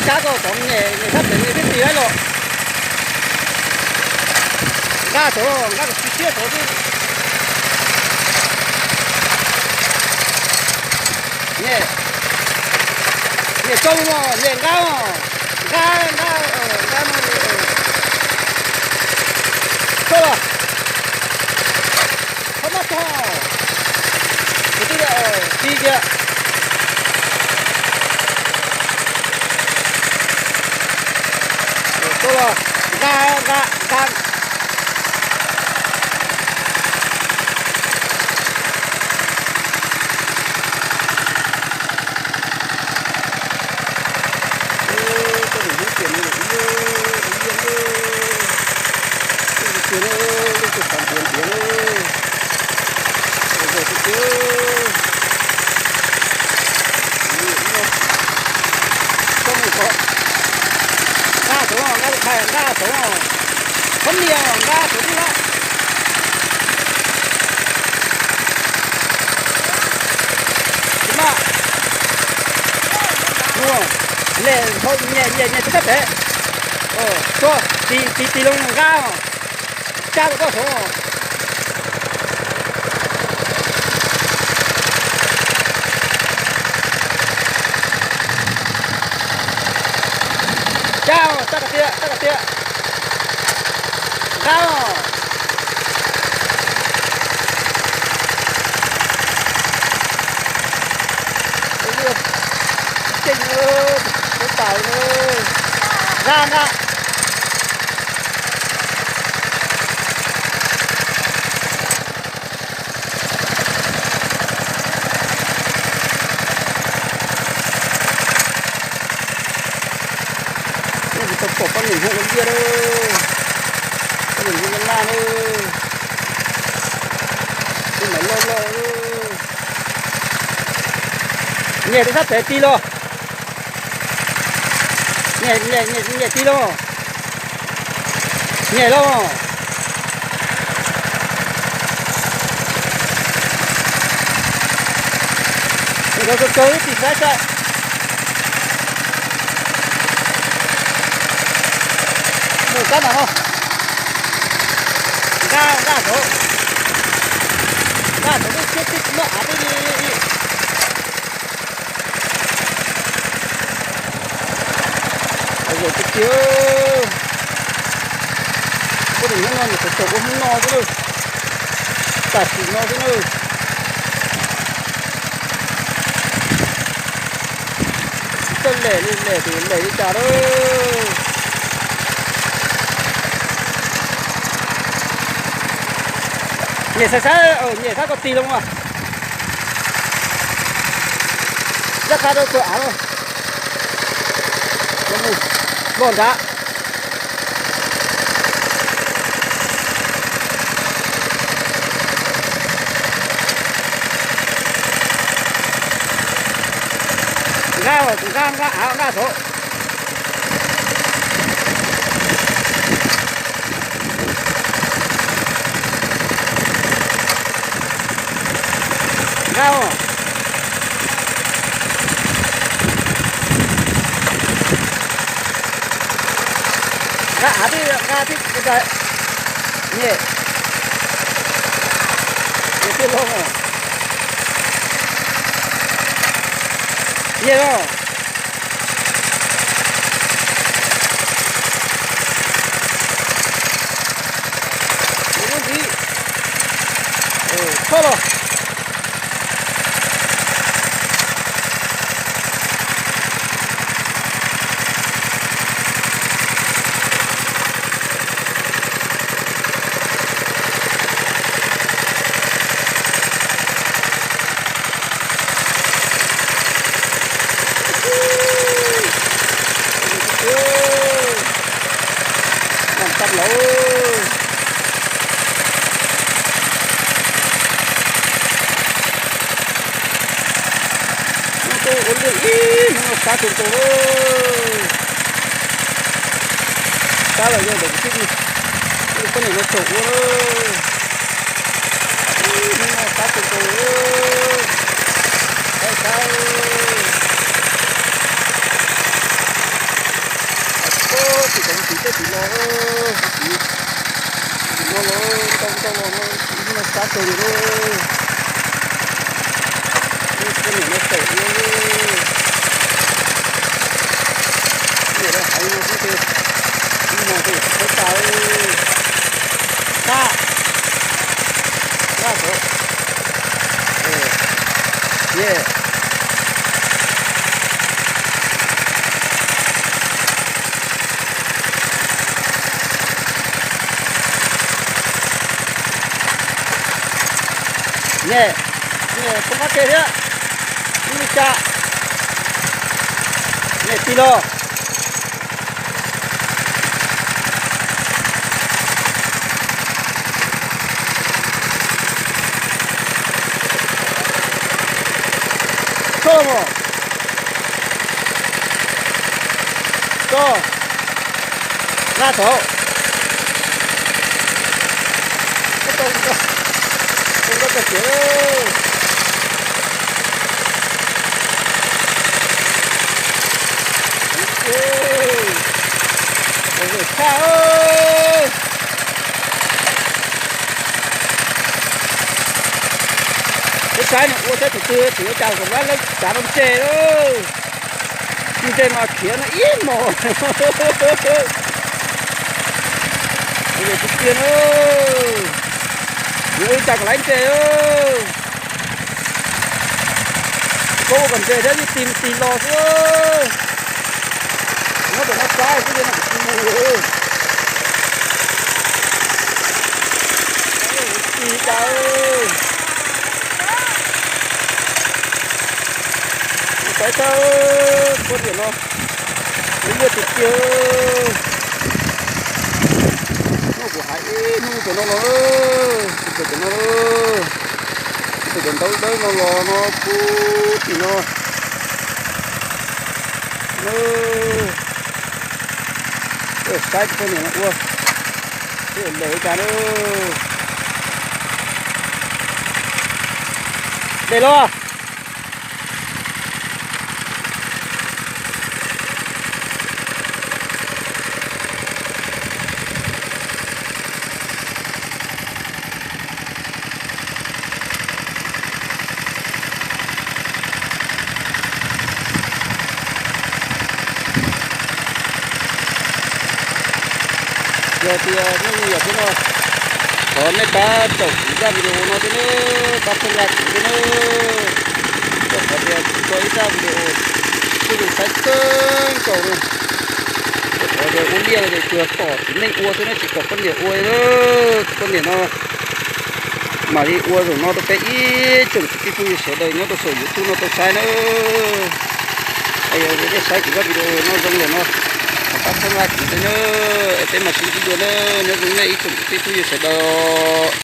Cab koj tod, nyem, nyem sab pem nyem thiab tis lawm los. Nqa saud, nqa kom siab saud xwb. Nyem, nyem tso mus, nyem nqa os. Nqa, nqa, nqa no. Tso los. Qhov mab tog. Kuv twb tig tiag. Tso los, nqa, nqa, nqa. Koj niam hnub tias no ib, ib, ib, tus tiag, leej twg xav ntiav ntiav na. Ua zoo tiag tiag. Koj mus tod, nqa saud, nqa tus phais nqa saud, khaub nias nqa saud tib lawm. Tus maj, mus, nyem, nyem, nyem tib sab pem. Tso, tis, tis, tis loo nqa, cab rau koj saud. Cab, cab kom tiag, cab kom tiag. Nqa os. Ceeb, tus tas, nqa, nqa. Nej tsis tau pom poj niam Hmoob ua liaj lawm, poj niam Hmoob Nyab Laj lawm, peb mam loj loj. Nyem rau sab pem tig los. Nyem, nyem, nyem tig los. Nyem los. Nkawd kawg kawg ib tis saib saib. Mus kab mas no. Nqa, nqa saud. Nqa saud lub siab tib muab av peb li. Ua zaum tiag tiag. Poj niam nyob no nws tau tau ua hnub no xwb na. Tam sim no xwb na. Txawj lem li lem tus lem li cas lawm. Nyem saib saib, nyem saib koj tig los mas. Ncaj qha rau txawv av los. Los mus, los nrad. Nqa, nqa, nqa av nqa saud. Nqa os. Nqa av tib, nqa tib, nyem, nyem tib loo, nyem os. Mus lub ntxiv, txhob los. Noj tag lawm. Hnub tuaj ua liaj ib hnub no sab tsuag tsuag. Sab los yog ntawm kwv tij, poj niam no tsaum ua. Ib hnub no sab tsuag tsuag. Sab sab. Tus no, tus no los ntau ntau los no, ib no sab kawg li lauj. Poj niam no tawm ua li. Poj niam rau haiv no xwb ces ib no ces tsis txawj tas li. Naj, naj tod. Ye. Nyem, nyem poob qab ke thiab. Ib li cas? Nyem tig los. Tso mos. Tso. Naj thaum. Tau nkauj tag kev. Ua vej tshaj. Peb saib nws ua saib tus twg tseem ua cas kom lab lab tsav no ntse lauj. Ntse mas khiav no ib hmos. Ua tiag tiag na. Yuav ua li cas kom lab ntse. Koj ua kom ntse thiab yeej tig tig los xwb. Nyob pem no saib xwb no kuv tsis mus. Tig cas. Saib tag poj niam no. Ua liaj tiag tiag. Hnub kuv hais ib hnub pem no los, pem cov no, pem cov ntaub dawb no los no puag tim no. Saib tus poj niam no ua, seb lawm li cas na. Dej los. Yog tias nej me nyuam thiab no, thov nej pab caum kuv zaj video no thiab nawb, pab txhawb nqa kuv thiab nawb. Rau qhov tias kuv tso ib zaj video kuj zoo saib kawg nkaus na. Rau qhov tias ua liaj no ces tsuas tom txiv neej ua xwb na, tsis tom poj niam ua na. Poj niam no mam li ua zaum no rau peb ib tsoom kwv tij phooj ywg sawv daws nyob rau saum YouTube no tau saib na. Yog nej saib kuv zaj video no zoo lawm no, thov pab txhawb nqa kuv thiab nawb, es peb mam sib ntsib dua na. Nyob zoo nej ib tsoom kwv tij phooj ywg sawv daws.